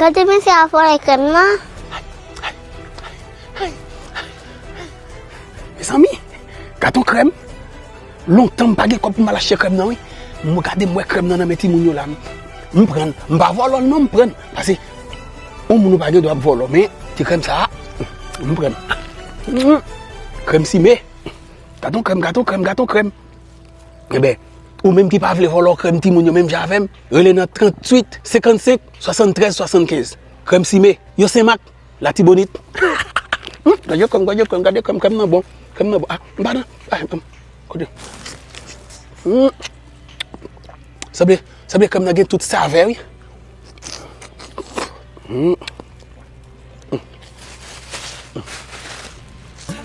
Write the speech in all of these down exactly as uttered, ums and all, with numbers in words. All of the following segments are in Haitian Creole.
Gade mesye a vòlè krèm nan. Mezanmi, gad yon krèm. Lontan m pa gen kòb pou m al achte krèm nan, wi. M gade, m wè krèm nan nan men timoun yo la. M, m pran l. M pa vòlò l non, m pran l. Paske yon moun ou pa gen dwa ap vòlò, men ti krèm sa a, m pran l. Mm. Krèm Sime. Gad yon krèm, gad yon krèm, gad yon krèm. Enben, ou menm ki pa vle vòlò krèm timoun yo menm jan avè m, rele nan tranntuit senkannsenk swasanntrèz swasannkenz. Krèm Sime, yo Senmak, Latibonit. Hmm, gade krèm, gade krèm, gade krèm, krèm nan bon. Krèm nan bon. Ah, m pa nan. Ah, hmm, kote? Hmm. Sanble, sanble krèm nan gen tout savè, wi. Hmm.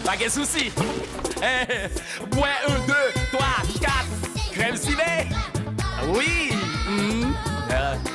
Pa gen sousi. Bwè, en, de, twa, kat. Krèm Sime. Wi. Hmm. Ah.